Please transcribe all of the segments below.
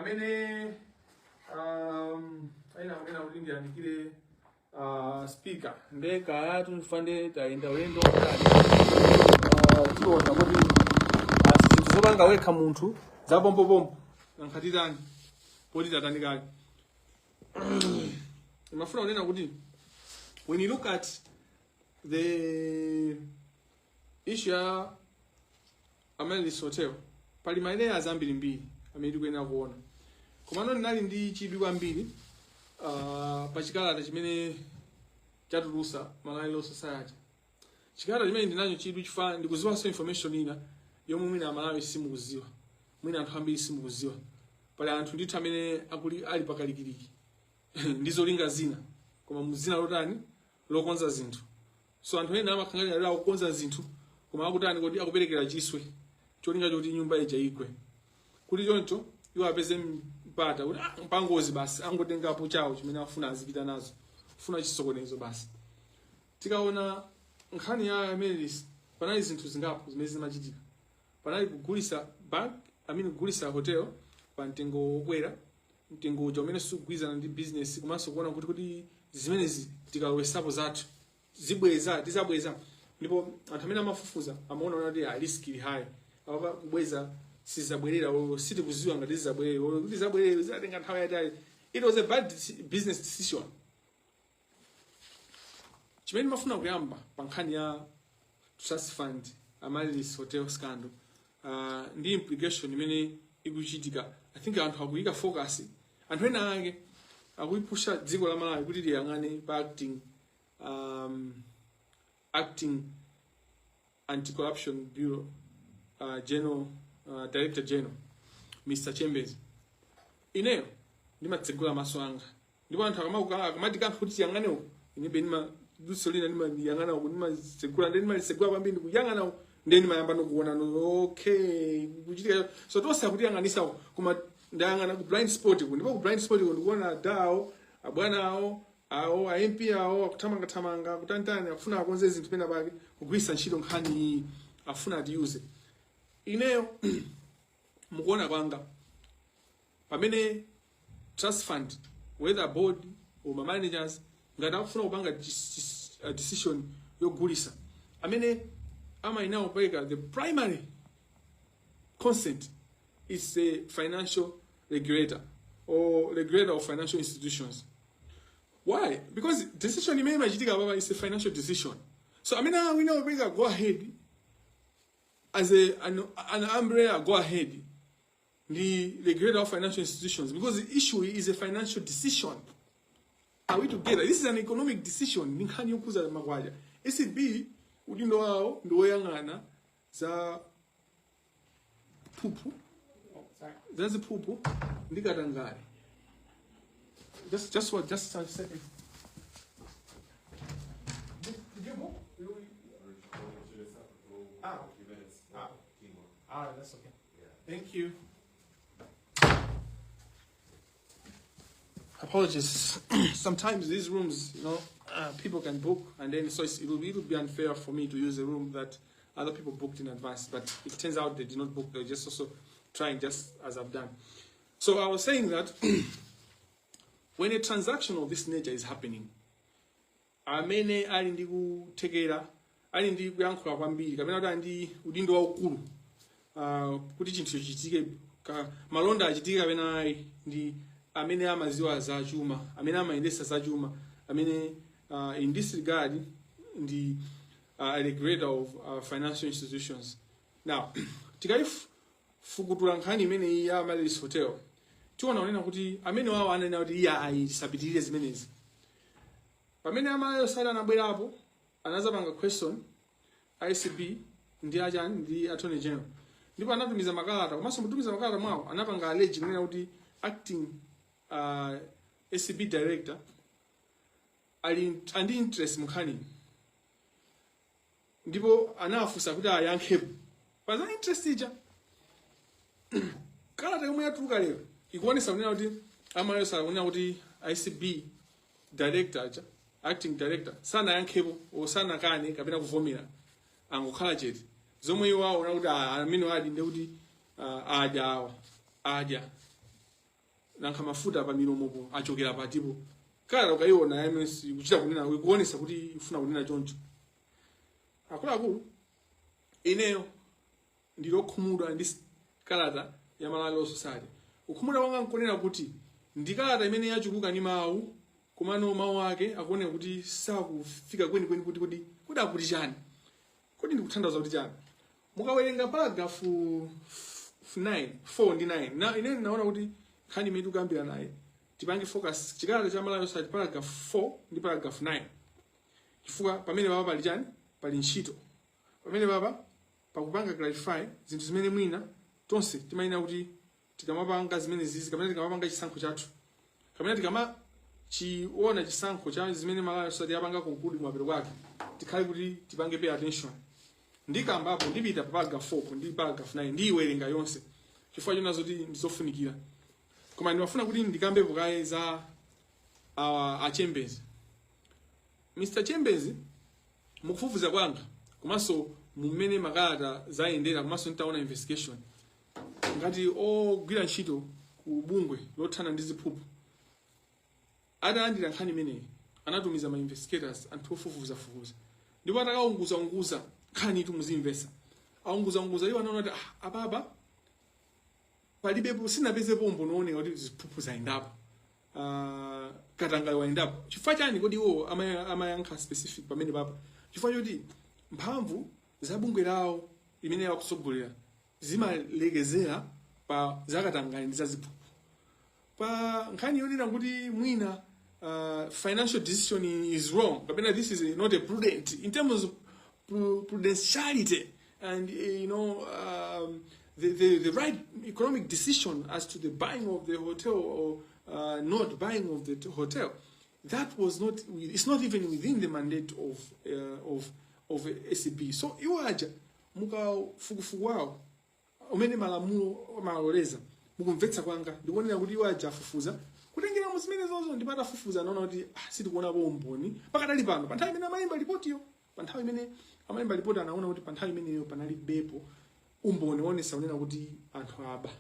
Amene aina kunena kuti ndiyamikire speaker nde kaya tumfande tayenda ulendo wautali, tiona kuti zinthu zopanga wekha munthu zapompopompo nankhatitani poti tatani kale. Ndimafuna kunena kuti when you look at the issue ya Amaryllis Hotel, pali ma layers ambirimbiri amene tikuyenera kuona. Komano ndinali ndi chidwi kwambiri pa chikalata chimene chatulusa Malawi Law Society. Chikalata chimene ndinacho chidwi chifukwa ndikuziwanso information ina yomwe mwina Amalawi simukuziwa, mwina anthu ambiri simukuziwa. Pali anthu ndithu amene akuli ali pakalikiliki ndi zolinga zina, koma muzina lotani? Lokonza zinthu. So anthu ena amakhangalira lero akukonza zinthu, koma akutani kodi? Akuperekera chiswe cholinga choti nyumba ija igwe, kuti choncho iwo apeze mpata kuti mpangozi basi, angotengapo chawo chimene afuna, azipita nazo, kufuna chisokonezo basi. Tikaona nkhani ya Amaryllis, panali zinthu zingapo zimene zimachitika. Panali kugulisa bank, I mean, kugulisa hotel pa mtengo wokwera, mtengo uja umene sukugwirizana ndi business, komanso kuona kuti zimenezi tikalowesapo zathu zibweza, tizabweza. Ndipo anthu amene amafufuza amaona kuti risk ili high apa, kubweza sizabwerera olo sitikuziwa ngati zizabwerera olo kuti zabwerera zizatenga nthawi yatali. It was a bad business decision. Chimene ndimafuna kuyamba pa nkhani ya trust fund, Amaryllis Hotel scandal, ndi implication imene ikuchitika, I think anthu akuyika focus, anthu ena ake akuyipusha dziko la Malawi kuti liyang'ane pa acting Anti-Corruption Bureau general, director general Mr Chambers. Ineyo ndimatsegula maso anga, ndipo anthu akamati kanthu kuti tiyang'ane uku, inebe ndima luso lina ndimayang'ana uku, ndimatsegula, ndi ndimalisegula kwambiri ndikuyang'ana uku, ndiye ndimayamba nokuona no, okay, kuchitika. So tonse akutiyang'anisa uku, koma ndayang'ana ku blind spot ku, ndipo ku blind spot ku ndikuona dawo abwana awo awo a MP awo akuthamangathamanga kutantani, akufuna akonze zinthu pena pake kugwiritsa ntchito nkhani iyi, afuna atiyuze. Ineyo mukuona kwanga, pamene trust fund, whether board or ma managers, ngati akufuna kupanga decision yogulisa, amene amayenera kupereka the primary consent is a financial regulator or regulator of financial institutions. Why? Because decision imene imachitika papa is a financial decision. So amene awina kupereka go ahead as an umbrella go ahead the regulator of financial institutions, because the issue is a financial decision. Are we together? This is an economic decision. Ndi nkhani yokhuza makwacha. ACB udindo wawo ndi woyang'ana za phuphu, za ziphuphu ndi katangale. Just what, just a second. Did you book? Ah. Ah. Ah, that's okay. Thank you. Apologies. Sometimes these rooms, people can book, and then so it will be unfair for me to use a room that other people booked in advance. But it turns out they did not book. They're just also trying, just as I've done. So I was saying that when a transaction of this nature is happening, amene ali ndi kuthekera, ali ndi kuyankhula kwambiri, kapena kuti ali ndi udindo waukulu kuti chinthu chichitike, malonda achitike kapena ayi, ndi amene amaziwa za chuma, amene amayendesa za chuma, amene in this regard ndi a regulator of financial institutions. Now tikayifukutula nkhani imeneyi ya Amaryllis Hotel, tiona kunena kuti amene wawo anena kuti iye ayi, tisapitirire zimenezi. Pamene Amalawi sali anabwerapo, anazapanga question ACB ndi achani ndi attorney general, ndipo anatumiza makalata. Komanso mutumiza makalata mwawo anapanga allege kunena kuti acting ACB director ali andi interest munkhani, ndipo anawafunsa kuti ayankhepo pa za interest ija. Kalata yomwe yatuluka lero ikuonesa kunena kuti Amalawi kunena kuti ACB director aja, acting director, sanayankhepo o sanakane kapena kuvomera, angokhala chete, zomwe iwo aona kuti amene ali ndi kuti adya awa adya. Nankha mafuta pa milomopo achokera patipo? Kalata ukayiona MS kuchita kunena, ikuonesa kuti ifuna kunena choncho. Akuluakulu, ineyo ndilokhumudwa ndi kalata ya Malawi Law Society. Kukhumudwa kwanga nkunena kuti ndi kalata imene yachuluka ndi mawu, komano mawu ake akuoneka kuti sakufika kwenikweni kuti akuti chani, kuti ndikutanthauza kuti chani. Mukawerenga paragraph 9, 4 ndi 9 na ine ndinaona kuti nkhani imene tikuyambira naye, tipange focus chikalata cha Malawi Law Society, paragraph 4 ndi paragraph 9, chifukwa pamene papa pali chani? Pali ntchito. Pamene papa pakupanga clarify zinthu zimene mwina tonse timayenera kuti tikamapanga zimene zizi, kapena tikamapanga chisankho chathu, kapena tikama chiona chisankho cha zimene Malawi Society yapanga conclude kumapeto kwake, tikhale kuti tipange pay attention. Ndikambapo, ndipita pa paragraph 4 ndi paragraph 9, ndiyiwerenga yonse chifukwa chona zoti ndizofunikira. Koma ndimafuna kuti ndikambepo kaye za aChembezi, Mr Chembezi. Mukufufuza kwanga, komanso mumene makalata zayendera, komanso nditaona investigation, ngati ogwira ntchito ku bungwe lothana ndi ziphuphu, atalandira nkhani imeneyi anatumiza ma investigators, anthu ofufuzafufuza, ndipo atakaunguzaunguza nkhani itu, muzimvesa, aunguzaunguza, iwo anaona kuti ah, apapa palibepo, sinapezepo umboni wooneka kuti ziphuphu zayendapo, katangale wayendapo. Chifukwa chani kodi iwo amayankha specific pamene papa? Chifukwa choti mphamvu za bungwe lawo imene yakutsogolera zimalekezera pa zakatangale ndi zaziphuphu. Pa nkhani yonena kuti mwina financial decision is wrong, kapena this is not a prudent in terms of prudentiality and the right economic decision as to the buying of the hotel or not buying of the hotel, that was not, it's not even within the mandate of ACB. So iwo aja mukafukufuku wawo umene malamulo amaloleza, mukumvetsa kwanga ndikuonera kuti iwo aja afufuza kutengera mu zimene zozo, ndipo atafufuza anaona kuti ah, sitikuonapo umboni pakadali pano. Pa nthawi imene amalemba ripotiyo, pa nthawi imene amalemba ripoti, anaona kuti pa nthawi imeneyo panalibepo umboni woonesa kunena kuti anthu aba,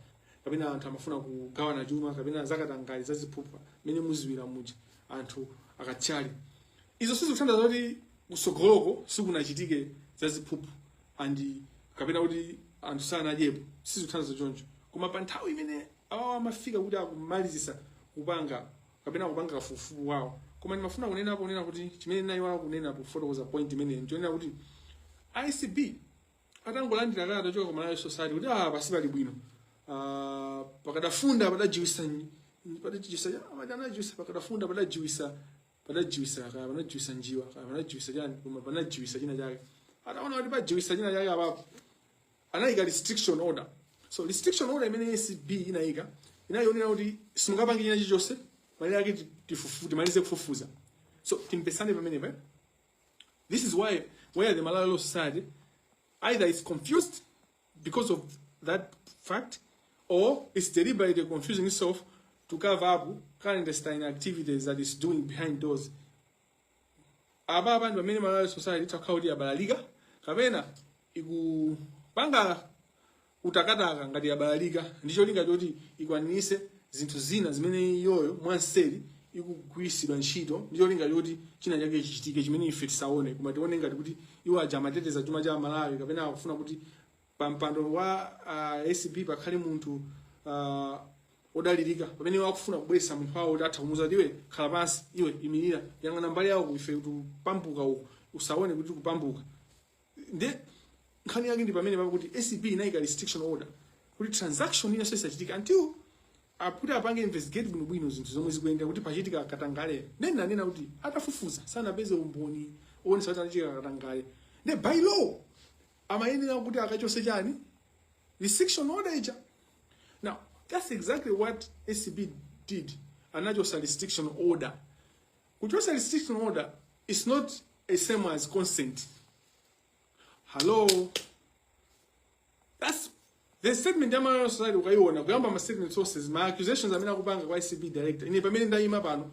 kapena anthu amafuna kugawana chuma, kapena zakatangale, zaziphuphu mmene muziwira muja, anthu akatchali. Izo sizikuthandiza kuti kusogoloko sikunachitike zaziphuphu and kapena kuti anthu sanadyepo, sizikuthandiza choncho. Koma pa nthawi imene awawo amafika kuti akumalizisa kupanga kapena kupanga kafukufuku wawo. Koma ndimafuna kunenapo, kunena kuti chimene nayiwala kunena pofotokoza point imeneyi nchonena kuti ACB atangolandira kalata yochoka ku Malawi Society kuti ah, pasi pali bwino, pakadafunda padajiwisa, amati anajiwisa, pakadafunda padajiwisa, kaya panajiwisa njiwa, kaya panajiwisa chani, koma panajiwisa china chake. Ataona kuti pajiwisa china chake apapo, anayika restriction order. So restriction order imene ACB inayika inayionera kuti simungapange china chilichonse malire ake timalize kufufuza. So timpesane pamenepo, eh? This is why where the Malawi Law Society either is confused because of that fact or is deliberately confusing itself to cover up clandestine activities that it's doing behind doors. Apa abantu pamene Malawi Society itakhala kuti yabalalika kapena ikupanga utakataka ngati yabalalika, ndi cholinga choti ikwanirise zinthu zina zimene iyoyo mwanseri ikugwiritsidwa ntchito ndi cholinga choti china chake chichitike chimene ife tisaone, koma tione ngati kuti iwo aja amateteza chuma cha Malawi, kapena akufuna kuti pa mpando wa ACB pakhale munthu odalirika, pamene iwo akufuna kubweretsa munthu wawo kuti atha kumuuza kuti, "Iwe khala pansi, iwe imirira, yang'ana mbali yawo, ife tikupambuka uku, usaone kuti tikupambuka." Nde nkhani yake ndi pamene pakuti ACB inayika restriction order kuti transaction inenso isachitika until akuti apange investigate bwinobwino zinthu zomwe zikuyendera kuti pachitika katangale. Then nanena kuti atafufuza sanapeze umboni owonesa kuti anachitika katangale, nde by law amayenera kuti akachose chani? Restriction order ija. Now that's exactly what ACB did. Anachosa restriction order. Kuchosa restriction order is not the same as consent. Hello, that's the statement ya Malawi Society. Ukaiona kuyamba ma statement sources, ma accusations amene akupanga kwa ACB director, ine pamene ndayima pano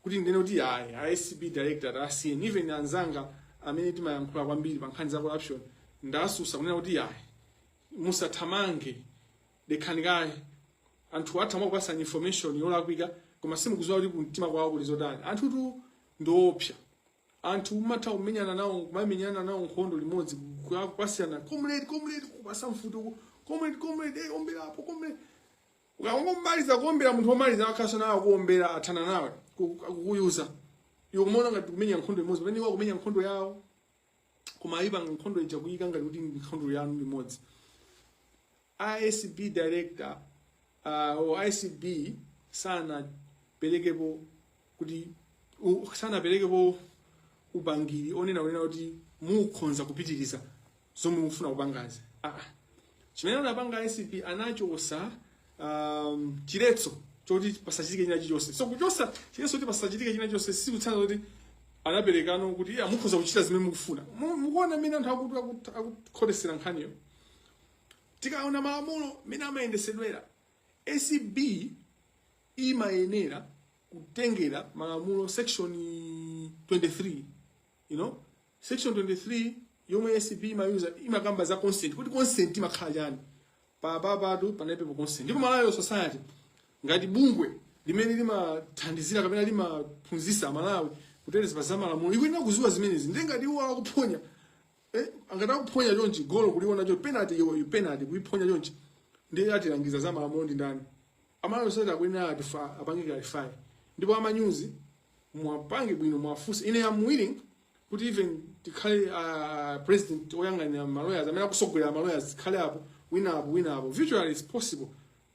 kuti ndinene kuti ayi, ACB director asiyeni, even anzanga amene timayankhula kwambiri pa nkhani za corruption, ndasusa kunena kuti ayi, musathamange, dekhani kaye. Anthu atha kumakupasani information yolakwika, koma simukuziwa kuti kumtima kwawo kuli zotani. Anthutu ndiopsa. Anthu mumatha kumenyana nawo, kumamenyana nawo nkhondo limodzi, kupasiyana "Comrade, comrade," kupasa mfuti uku, "Comrade, comrade, hey, omberapo, comrade." Ukangomaliza kuombera munthu, omaliza akhaso nawe kuombera, athana nawe, kukuyuza iwe. Kumaona ngati kumenya nkhondo imodzi, pamene iwo akumenya nkhondo yawo, koma ayipanga nkhondo ija kuyika ngati kuti ndi nkhondo yanu limodzi. ACB director or ACB sanaperekepo kuti sanaperekepo upangiri onena kunena kuti mukhonza kupitiriza zomwe mufuna kupangazi. Ah, chimene anapanga ACB, anachosa chiletso choti pasachitike china chilichonse. So kuchosa chiletso kuti pasachitike china chilichonse sikutsana kuti anaperekano kuti iya, mukhoza kuchita zimene mukufuna. Mukuona mmene anthu akukhotesera nkhaniyo. Tikaona malamulo mmene amayendesedwera, ACB imayenera kutengera malamulo section 23, section 23 yomwe ACB imayuza imakamba za consent, kuti consent imakhala chani. Papapatu panalipepo consent. Ndipo Malawi Law Society ngati bungwe limene limathandizira kapena limaphunzitsa Malawi kuteteza pa za malamulo, ikuyenera kuziwa zimenezi. Ndiye ngati iwo akuphonya, angati akuphonya chonchi golo, kuliona cho penalty, iwo penalty kuiphonya chonchi, ndiye atilangiza za malamulo ndi ndani? Amalawi Society akuyenera apange clarify. Ndipo amanyuzi mwapange bwino, mwafunse. Ine am willing kuti even tikhale president oyang'anira malawyers, amene akusogolera malawyers, tikhale apo, wina apo, wina apo, virtually is possible,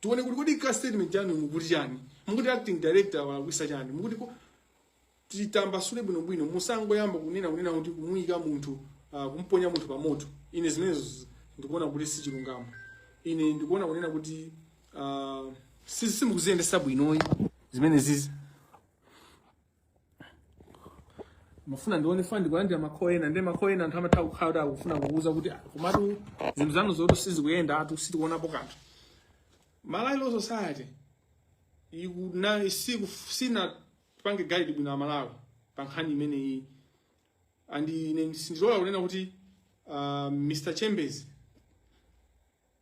tione kuti kodi ka statement chanu mukuti chani, mukuti acting director walakwisa chani, mukuti titambasule bwinobwino. Musangoyamba kunena kuti kumuyika munthu, kumponya munthu pa moto. Ine zimenezo ndikuona kuti si chilungamo. Ine ndikuona kunena kuti simukuziyendesa bwinoyi zimene zizi. Mafuna ndione funa ndikulandira ma call ena, ndi ma call ena anthu amatha kukhala kuti akufuna kukuuza kuti, "Ah, komatu zinthu zanu zoti sizikuyenda, atu sitikuonapo kanthu." Malawi Law Society ikuna siku sinapange guide bwino Amalawi pa nkhani imeneyi. And ine sindilola kunena kuti Mr Chambers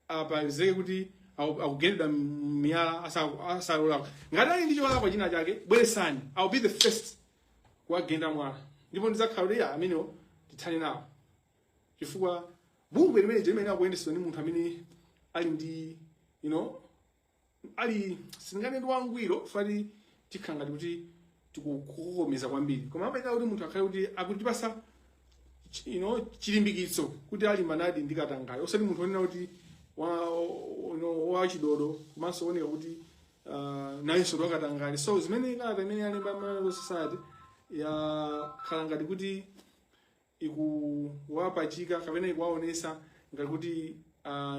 apezeke kuti akugendedwa miyala asalolakwa. Ngati ali ndi cholakwa china chake, bweresani. I'll be the first kuwagenda mwala, ndipo ndidzakhala kuti ya amenewo tithane nawo, chifukwa bungwe limene limene akuyendesedwa ndi munthu amene ali ndi ali singane ndi wangwiro, fati tikhala ngati kuti tikukokomeza kwambiri, koma amayenera kuti munthu akhale kuti akutipasa chilimbikitso kuti ali manadi ndi katangale, osati munthu onena kuti wa wachidodo komanso oneka kuti nayenso ndi wakatangale. So zimene kalata imene yalemba Malawi Law Society yakhala ngati kuti ikuwapachika kapena ikuwaonesa ngati kuti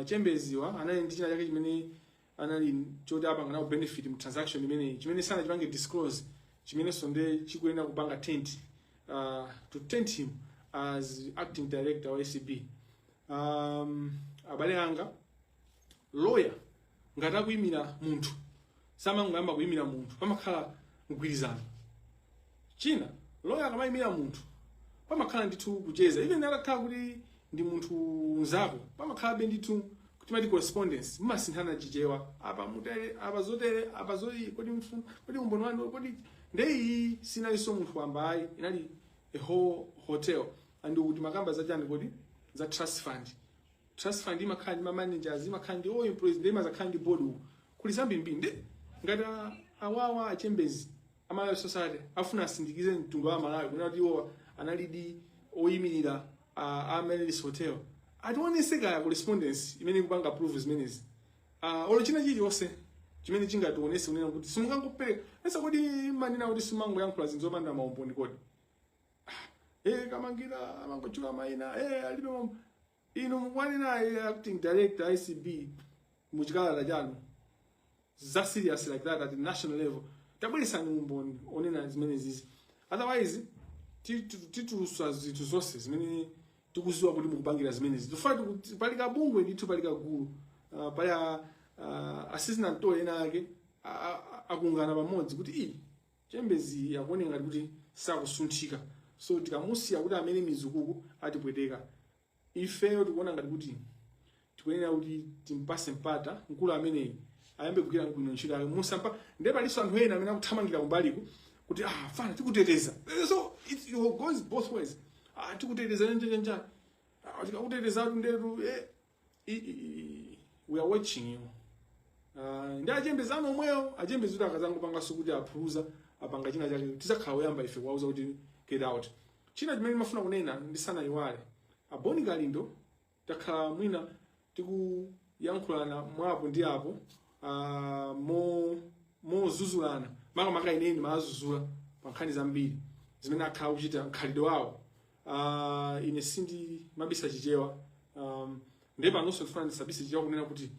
Chembeziwa anali ndi china chake chimene anali choti apanga nawo benefit mu transaction imeneyi, chimene sanachipange disclose, chimenenso nde chikuyenera kupanga taint, to taint him as acting director wa ACB. Abale anga, lawyer ngati akuyimira munthu, samangoyamba kuyimira munthu, pamakhala mgwirizano. China, lawyer akamayimira munthu, pamakhala ndithu kucheza. Even atakhala kuti ndi munthu mnzako, pamakhalabe ndithu kuti mati correspondence, mumasinthana Chichewa, apa mutere, apa zotere, apa zoi, kodi mfumu, kodi umboni wanu, kodi ndeyi. Sinalinso munthu wamba ayi, inali a whole hotel. And kuti makamba zachani? Kodi za trust fund? Trust fund imakhala ndi ma managers, imakhala ndi all employees, ndi imazakhala ndi board. Uku kuli zambirimbiri. Ndi ngati awawa Achembezi, Amalawi Society afuna asindikize mtundu wa Malawi kunena kuti iwo analidi oyimirira Amaryllis Hotel, ationese kaya correspondence imene ikupanga proof zimenezi, olo china chilichonse chimene chingationese kunena kuti simungangopereka esa. Kodi manena kuti simangoyankhula zinthu zopanda maumboni? Kodi Kamangira amangochula mayina, alibe mambo. Inu mukwanena acting director ACB muchikalata chanu za serious like that at the national level, tabweresani umboni onena zimene zizi. Otherwise titulusa zinthu zonse zimene tikuziwa kuti mukupangira zimenezi. Tifuna pali kabungwe ndithu, pali kagulu, pali assistant ntole ena ake akungana pamodzi kuti iyi Chembezi akuoneka ngati kuti sakusunthika, so tikamusiya kuti amene mizukuku atipweteka. Ifeyo tikuona ngati kuti tikuyenera kuti timpase mpata mkulu ameneyi. Ayambe kugwira bwino ntchito yake. Musampa ndiye palinso anthu ena amene akuthamangira kumbaliku kuti, "Ah, fana tikuteteza." So it goes both ways. "Ah, tikuteteza njenjenjani, ah, tikakuteteza ndetu." Eh, we are watching you. Ndi Achembezi anu omwewo. Achembezi kuti akazangopanganso kuti aphuluza, apanga china chake, tizakhala oyamba ife kuwauza kuti get out. China chimene ndimafuna kunena ndisanayiwale, Aboni Kalindo, takhala mwina tikuyankhulana mwapo ndi apo, mozuzulana, makamaka ineni mazuzula pa nkhani zambiri zimene akhala kuchita, mkhalidwe wawo. Ine sindi mabisa Chichewa, ndiye panonso ndifuna ndisabise Chichewa kunena kuti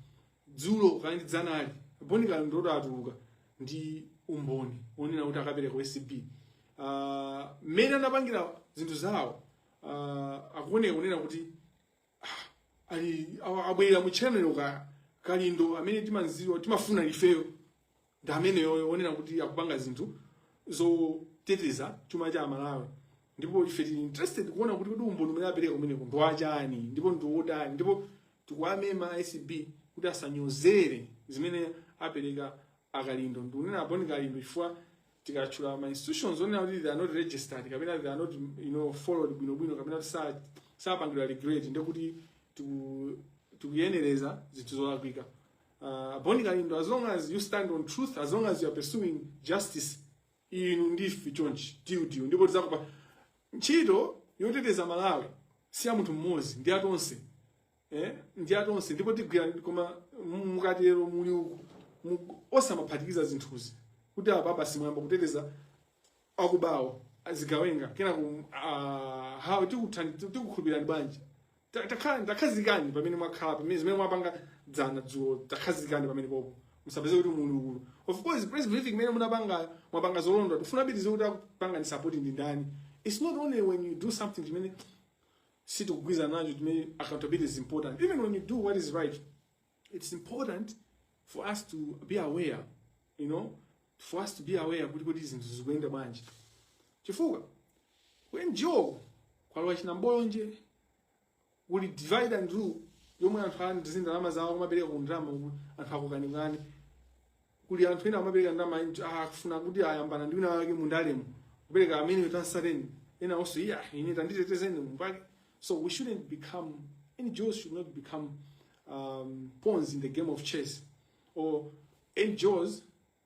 dzulo kandi dzanali Boni Kalindo atuluka ndi umboni onena kuti akapereka ku ACB. Mmene anapangira zinthu zawo, akuoneka kunena kuti ali abwerera mu channel ka Kalindo amene timaziwa, timafuna ifeyo, ndi ameneyo onena kuti akupanga zinthu zoteteza chuma cha Amalawi. Ndipo ife tili interested kuona kuti umboni umene apereka kumeneko ndi wachani ndipo ndi wotani. Ndipo tikuwamema ACB kuti asanyozere zimene apereka Akalindo. Ndikunena Aboni Kalindo chifukwa tikatchula ma institutions onena kuti they are not registered kapena they are not followed bwinobwino kapena kuti sapangidwa regulate, ndekuti tikuyenereza zinthu zolakwika. Boni Kalindo, as long as you stand on truth, as long as you are pursuing justice, inu ndife chonchi tiutiu, ndipo tizakupa ntchito yoteteza Malawi. Si ya munthu mmodzi, ndi atonse, eh? Ndi atonse, ndipo tigwira. Koma mukatero muli uku osamaphatikiza zinthuzi kuti apa simwamba kuteteza akubawo, azigawenga, kenako how tikukhulupirani bwanji? Takhazikani pamene mwakhala, pamene zimene mwapanga dzana dzulo, takhazikani pamene popo. Musapeze kuti muli ukulu. Of course, press briefing imene munapanga, mwapanga zolondola. Tifuna bitize kuti akupanga ni support ndi ndani. It's not only when you do something chimene sitikugwirizana nacho chimene accountability is important. Even when you do what is right, it's important for us to be aware, for us to be aware kuti zinthu zikuyenda bwanji, chifukwa ku NGO kwalowa chinambolonje, kuli divide and rule yomwe anthu ali ndi ndalama zawo kumapereka ku ndalama ku anthu akukanikani. Kuli anthu ena amapereka ndalama, akufuna kuti ayambana ndi wina wake mundalemo, kupereka amene tansateni ena also, iya, ine tanditetezeni mpake. So we shouldn't become, NGOs should not become pawns in the game of chess, or NGOs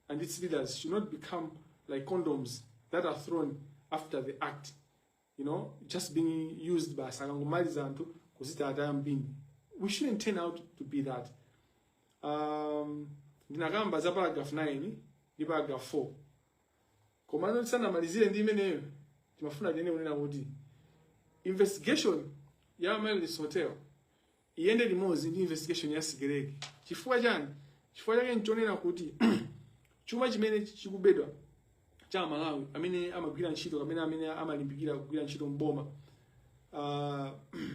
and its leaders should not become like condoms that are thrown after the act, just being used by sakangomaliza anthu kuzita mbini. We shouldn't turn out to be that. Ndinakamba za paragraph 9 ndi paragraph 4, komano tisanamalizire ndi imeneyo, timafuna tinene kunena kuti investigation ya Amaryllis Hotel iyende limodzi ndi investigation ya Sigelege. Chifukwa chani? Chifukwa chake nchonena kuti chuma chimene chikubedwa cha Malawi amene amagwira ntchito kapena amene amalimbikira kugwira ntchito mboma,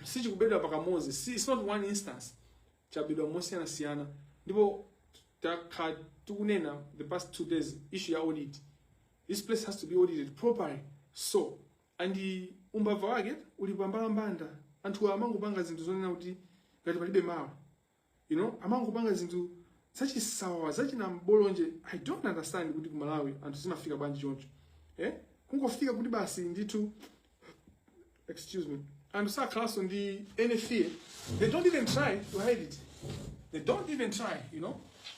sichikubedwa pakamodzi. Si, it's not one instance, chabedwa mosiyanasiyana. Ndipo takhala tikunena the past 2 days issue ya audit. This place has to be audited properly. So and umbava wake uli pambalambanda. Anthu amangopanga zinthu zonena kuti ngati palibe mawa, amangopanga zinthu zachisawawa, zachinambolonje. I don't understand kuti ku Malawi anthu zimafika bwanji choncho, eh? Kungofika kuti basi ndithu, excuse me, anthu sakhalanso ndi any fear. They don't even try to hide it. They don't even try.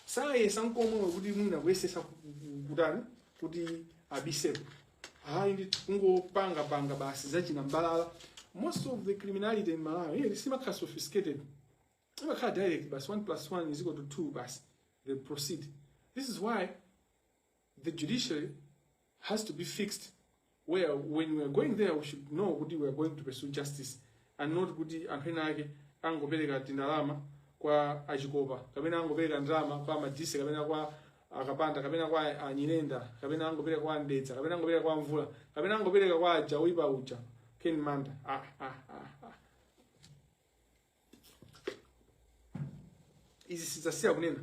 Sayesa nkomwe kuti mwina kuyesesa kutani kuti abiseko. Hayi ndi kungopanga panga basi zachinambalala. Most of the criminality in Malawi here simakhala sophisticated, imakhala direct basi, 1 plus 1 is equal to 2 basi, they proceed. This is why the judiciary has to be fixed, where when we are going there, we should know kuti we are going to pursue justice and not kuti anthu ena ake angopereka tindalama kwa achikopa kapena angopereka ndalama kwa Madise kapena kwa Akapanda kapena kwa Anyirenda kapena angopereka kwa Ndedza kapena angopereka kwa Mvula kapena angopereka kwa aja uipa uja Ken Manda. Ah, ah, ah, ah. Izi sidzasiya kunena.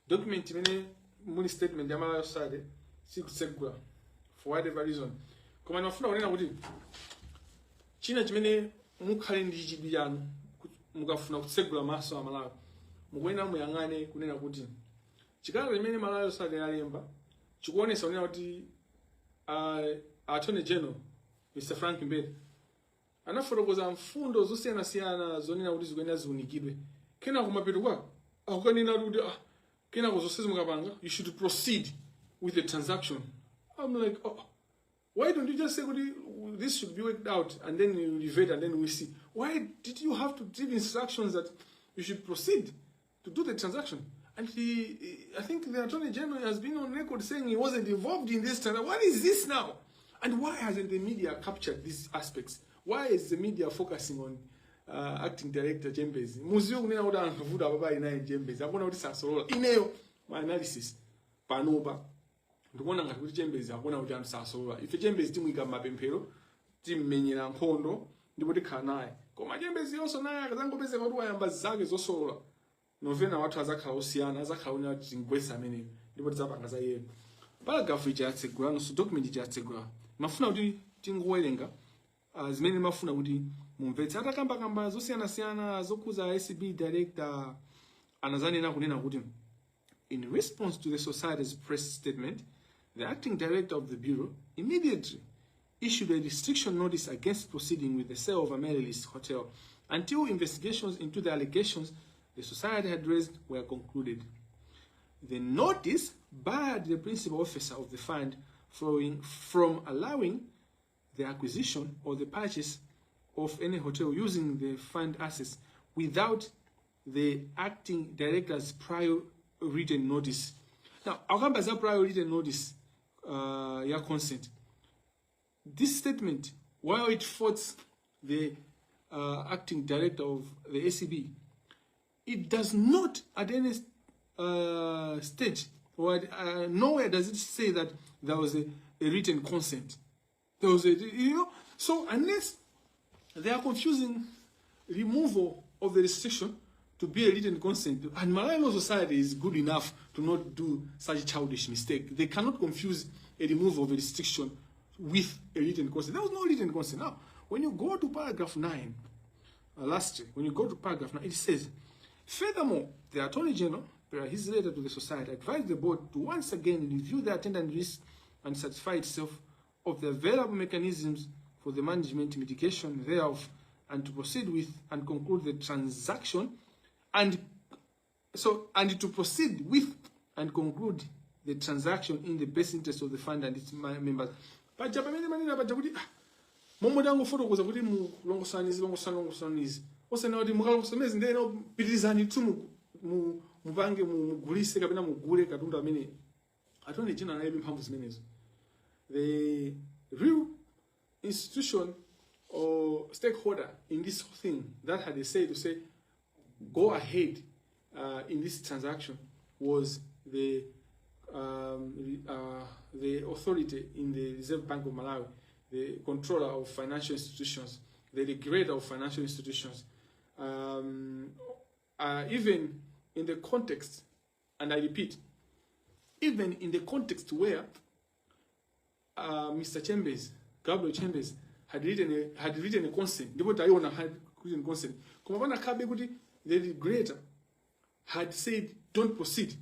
Document imene muli statement ya Malawi Society sikutsegula for whatever reason, koma ndimafuna kunena kuti china chimene mukhale ndi chidwi chanu, mukafuna kutsegula maso a Malawi, mukuyenera muyang'ane kunena kuti Chikalata chimene Malawi Society yalemba chikuonesa kunena kuti Attorney General Mr Frank Mbeta anafotokoza mfundo zosiyanasiyana zonena kuti zikuyenera ziunikidwe. Kenako mapeto kwake akukanena kuti, ah, kenako zonse zimukapanga, you should proceed with the transaction. I'm like, "Oh, why don't you just say kuti this should be worked out and then you revert and then we see? Why did you have to give instructions that you should proceed to do the transaction?" And he, I think the Attorney General has been on record saying he wasn't involved in this transaction. What is this now? And why hasn't the media captured these aspects? Why is the media focusing on Acting Director Chambers? Muziwe kunena kuti anthu vuto apapa inaye Chambers akuona kuti sasolola. Ineyo my analysis panopa, ndikuona ngati kuti Chambers akuona kuti anthu sasolola. Ife Chambers timuyika m'mapemphero, timmenyera nkhondo ndipo tikhala naye. Koma Chambers yonso naye akazangopezeka kuti wayamba zake zosolola, novena wathu azakhala osiyana, azakhala onena kuti tingwesa ameneyo ndipo tidzapanga za iyeyo. Paragraph ija yatsegula nonso, document ija yatsegula. Mafuna kuti tingowerenga zimene mafuna kuti mumvetse. Atakambakamba zosiyanasiyana zokhuza ACB director, anazanena kunena kuti, "In response to the society's press statement, the acting director of the bureau immediately issued a restriction notice against proceeding with the sale of Amaryllis Hotel until investigations into the allegations the society had raised were concluded. The notice barred the principal officer of the fund from allowing the acquisition or the purchase of any hotel using the fund assets without the acting director's prior written notice." Now, akamba za prior written notice ya consent. This statement, while it faults the acting director of the ACB, it does not at any stage or nowhere does it say that there was a written consent. There was a, you know, so unless they are confusing removal of the restriction to be a written consent, and Malawi Law Society is good enough to not do such a childish mistake. They cannot confuse a removal of a restriction with a written consent. There was no written consent. Now, when you go to paragraph 9, lastly, when you go to paragraph 9, it says, "Furthermore, the Attorney General, per his letter to the Society, advised the board to once again review the attendant risk and satisfy itself of the available mechanisms for the management mitigation thereof, and to proceed with and conclude the transaction and to proceed with and conclude the transaction in the best interest of the fund and its members." Paja pamene manena paja kuti, ah, momwe tangofotokoza kuti mulongosanizi, longosani, longosanizi, osena kuti mukalongosanizi ndeno pitirizani tu mupange mugulise kapena mugule katundu amene. Attorney General analibe mphamvu zimenezo. The real institution or stakeholder in this thing that had a say to say go ahead in this transaction was the authority in the Reserve Bank of Malawi, the controller of financial institutions, the regulator of financial institutions. Even in the context, and I repeat, even in the context where Mr. Chambers, Gabriel Chambers, had written a consent, ndipo taiona had written consent, koma panakhabe kuti the regulator had said don't proceed.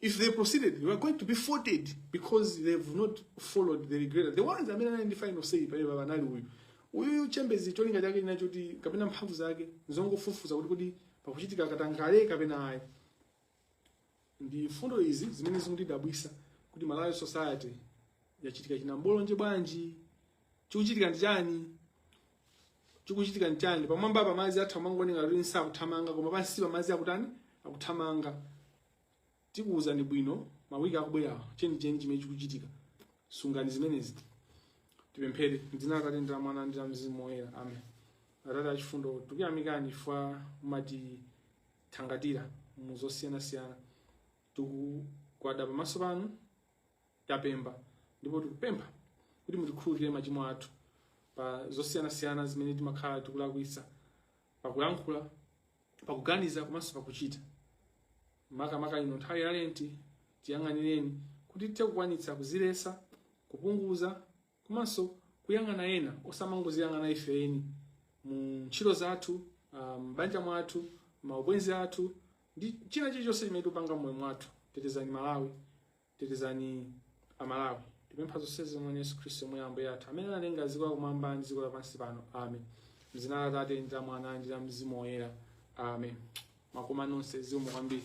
If they proceeded, they were going to be faulted because they've not followed the regulator. The ones amene anali ndi final say pale panali uyu. Uyuyu Chambers cholinga chake chinachoti kapena mphamvu zake nzongofufuza kuti pakuchitika katangale kapena ayi. Ndi mfundo izi zimene zikundidabwisa kuti Malawi Society yachitika chinambolonje bwanji? Chikuchitika ndi chani? Chikuchitika ndi chani? Pamwamba pa madzi athu amangooneka kuti nsakuthamanga, koma pansi pa madzi akutani? Akuthamanga. Tikuwuzani bwino mawiki akubwerawa chenicheni chimene chikuchitika. Sungani zimenezi. Tipemphere. Mdzina la Atate ndi la Mwana ndi la Mzimu Woyera, amen. Atate achifundo, tikuyamikani chifukwa mumatithangatira mu zosiyanasiyana. Tikugwada pamaso panu, tapemba ndipo tikupempha kuti mutikhululukire machimo athu pa zosiyanasiyana zimene timakhala tikulakwitsa pakuyankhula, pakuganiza komanso pakuchita. Makamaka ino nthawi ya Lenti, tiyang'anireni kuti tithe kukwanitsa kuzilesa, kupunguza komanso kuyang'ana ena, osamangoziyang'ana ife eni, mu ntchito zathu, m'banja mwathu, maubwenzi athu ndi china chilichonse chimene tikupanga m'moyo mwathu. Tetezani Malawi, tetezani Amalawi. Tipempha zonsezi mwa Yesu Khristu mwa Ambuye athu, amene analenga dziko lakumwamba ndi dziko lapansi pano. Amen. Mzina la Atate ndi la Mwana ndi la Mzimu Woyera. Amen. Makoma nonse, zikomo kwambiri.